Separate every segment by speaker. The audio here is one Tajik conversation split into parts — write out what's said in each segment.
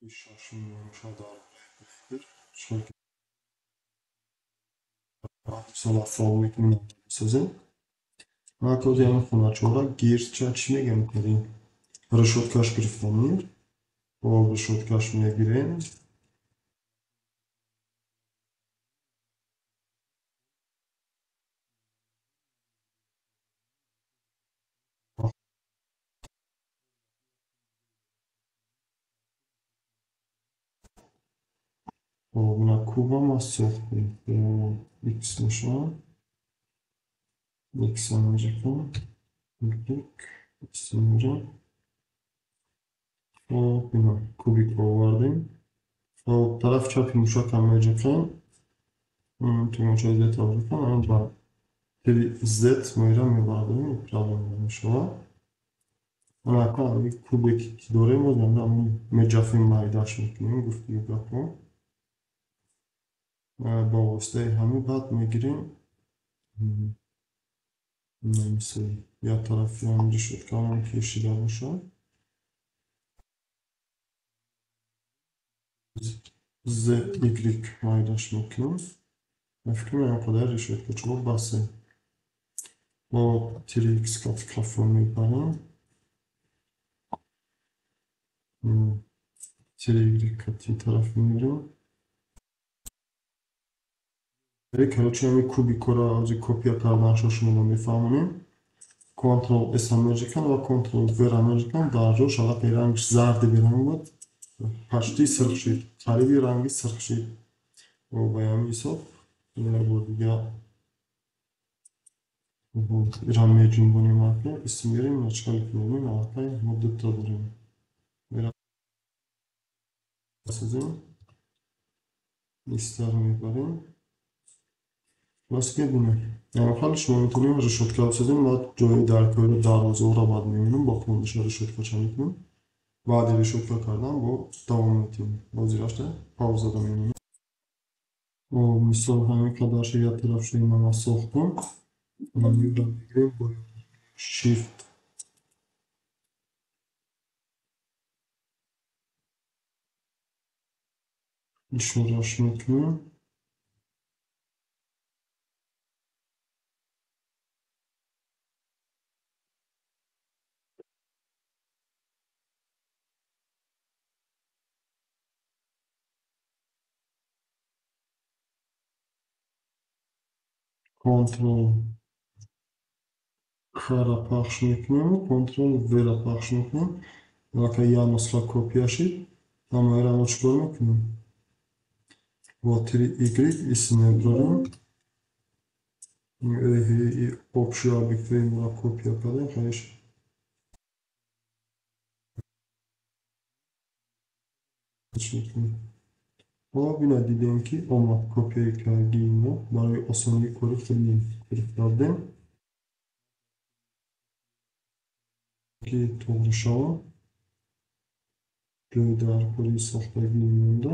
Speaker 1: Мисол мекунем, созем. Ма коди ҳамин хоначора гирча чӣ мегӯям, кардем решёткаш гирифтанӣ. Хоб, решёткаш мегирем. Хоб, на куба ма сохтем. X мешавад. X меҷакам. Y, X меҷам. Хоб, ина кубик овардем. Хоб, тарафи чапи мушакам меҷакам. Тугмачаи Z меҷакам. Ба тири Z моира мебардорем, проблема намешавад. Ана кубик ки дорем, боз меҷафем, майдаш мекунем, гуфтию гапҳо. Ба воситаи ҳамин баъд мегирем. Мисол, як тарафи ҳам решёткаам кешида бошад. Z, Y майдаш мекунем. Ман фикр мекунам ин қадар решёткачаҳо басе. Бо тири X қати қафо мебарем. Тири Y қати тараф мемирем. Короче, ҳамин кубикҳоро ҳозир копия карданашро шумо мефаҳмонем. Ctrl S меҷакам ва Ctrl V меҷакам. Дар ҷош аллакай рангш зарди беранг буд. Почти сирх шид. Қариби ранги сирх шид. Ба ҳамин ҳисоб як бор дига ира меҷунбонем, аллакай исм мерем, начали мебинем, аллакай мо дута дорем. Созем. Истар мебарем. Хулоса бинем. Ҳал шумо метавонем решётка бисозем, баъд ҷои даркориро дарвозаҳоро баъд мебинем, бо хондаша решёткача мекунем. Баъди решётка кардан бо давом метиҳем. Ҳозирашта пауза мемонем. Мисол ҳамин қадарша як тарафша ман сохтам. Ман юра мегирем бо Shift ишораш мекунем. Ctrl K-ра пахш мекунем, Ctrl V-ра пахш мекунем. Аллакай як нусха копия шид. Ҳамаеро мо чӣ кор мекунем? Бо тири Y исм мебарем. Общий объектҳои моро копия кардем, хаеш мекунем. Ҳоло бина дидем ки омад копияи кардии мо барои осонии кори худмон гирифтардем. Ки туғри шавад. Ҷои даркории сохтагии монда.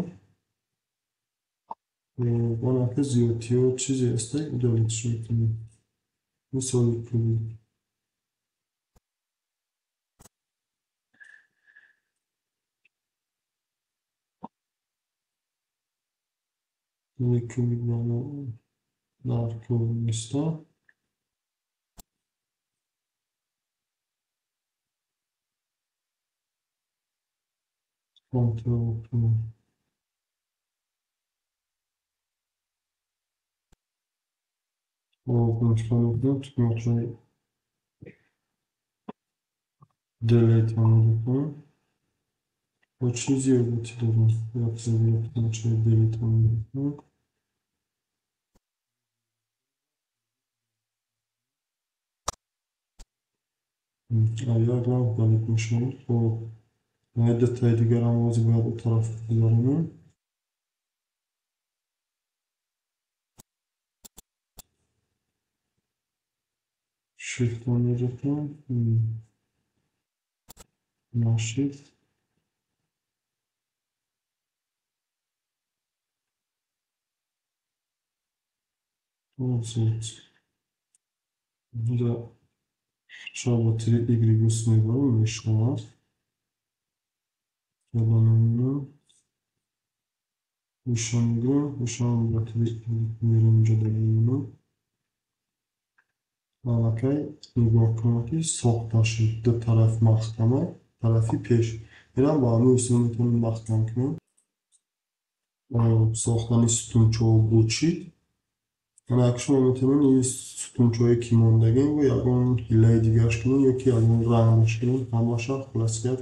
Speaker 1: Онаки зиёдтиё чизе аста удалитш мекунем. Мисоли кубик. Кубик ба мо даркор неста. Ctrl кунем. Хоб, интихоб мекунем, тугмачаи Delete мекунем. Бо чӣ зиёдатӣ дорем? Як тугмачаи Delete мекунем. Як лав удалить мешавад. Хоб, дутаи дигарам боз бояд он тараф гузаронем. Shift меҷакам. Нашид. Инҷа шояд бо тири Y мебарем, мешавад. Ядон мемонам. Ишон мегирем, ишон ба тири мерем, инҷо мемонам. Аллакай нигоҳ кунем, ки сохта шуд. Ду тараф маҳкама, тарафи пеш. Инам ба ҳамин усул метавонем маҳкам кунем. Сохтани сутунчаҳо буд шид. Ана шумо метавонед ин сутунчаҳое ки мондагем, бо ягон ҳиллаи дигараш кунем ё ки ягон рангаш кунем, ҳамаша хулосият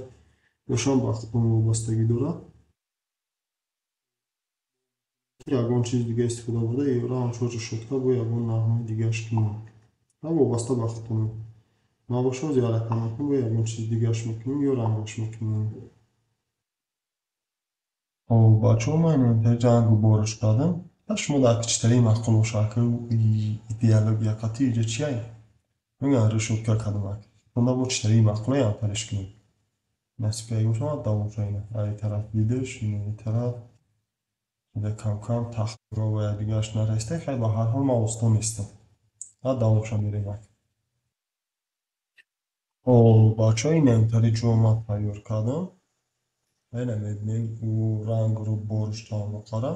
Speaker 1: бошам ба худтон вобастагӣ дорад. Ягон чизи дига истифода бурда, ёра ҳамчун решётка бо ягон нағмаи дигараш кунем. Ҳа, вобаста ба худтон. Набоша, оз яракам мекунем, бо ягон чизи дигараш мекунем ё рангаш мекунем. Хоб, бачаҳо, ман интари рангу борш кардам. Шумо дар читари маъқул боша, ака идеология қатъи иҷа чия? Мегӯянд решётка кардам. Хонда бо читари маъқула янтариш кунем. Насиб ки боша, ман давом ина. Ай тараф дидаш, ин тараф. Ида кам-кам тахтро ва якдигараш нарасида, хай, ба ҳар ҳол ман оста нестам. Ҳа, давомша мерем. Хоб, бачаҳо, ин интари ҷо ман тайёр кардам. Ина мебинем, ӯ рангро борш муқарра.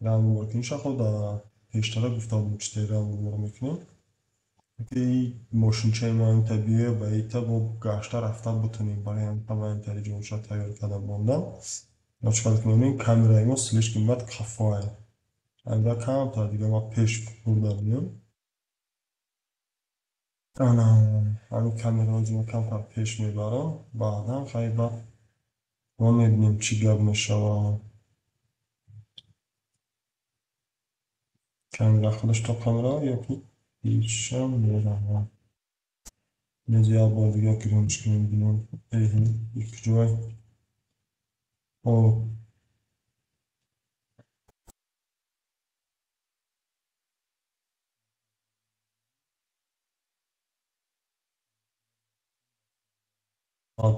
Speaker 1: Рангу бор куниша хоб дар пештара гуфта будем, чӣ тавр рангу бор мекунем. Ки мошинчаи мо инта биёя, ба ита бо гашта рафта бутунем. Барои ҳамин ман интари ҷоша тайёр карда мондам. Мо чӣ кор мекунем? Камераи мо слишком бад қафоае. Ҳамда камтар дига ман пеш бурда меём. Ана ҳамин камераро мо камтар пеш мебарам. Баъдан хай ба мо мебинем, чӣ гап мешавад. Камера худаш то камера ё ки ҳечам меравад. Нез як бор дига гиромиш кунем, бинем. Эҳ, куҷой? Хоб.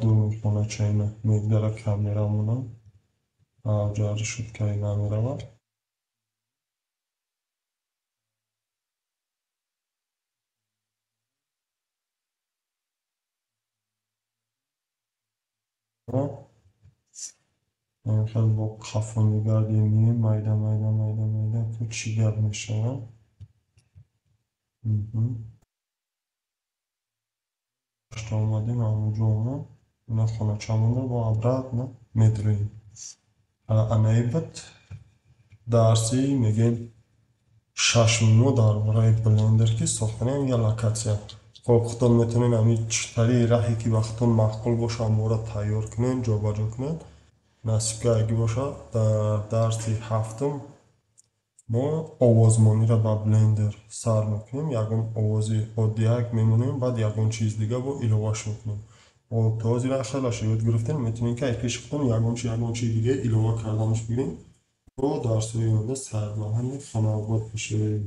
Speaker 1: Дур хонача ина мегзара камерамона. Ҷа решёткаи намеравад. Хеле бо қафо мегардем, меоем майда, майда, майда, майда, то чӣ гап мешавад. Гашта омадем, ҳамонҷо омад. Ина хоначамонро бо обратно медроем. Анаи буд дарси, мегӯем, шашумо дар бораи Блендер, ки сохтани як локатсия. Хоб, худтон метавонед ҳамин читари раҳе ки ба худтон маъқул боша, ҳамонро тайёр кунед, ҷобаҷо кунед. Насиб ки агӣ боша, дар дарси ҳафтум мо овозмониро ба Блендер сар мекунем. Ягон овози оддияк мемонем, баъд ягон чиз дига бо иловаш мекунем. То ҳозира хелаша ёд гирифтем, метавонем ки ай пеши худтон ягон чи, ягон чизи дига илова карданаш бигирем. То дарсҳои оянда сарбаланди хонаобод бошед.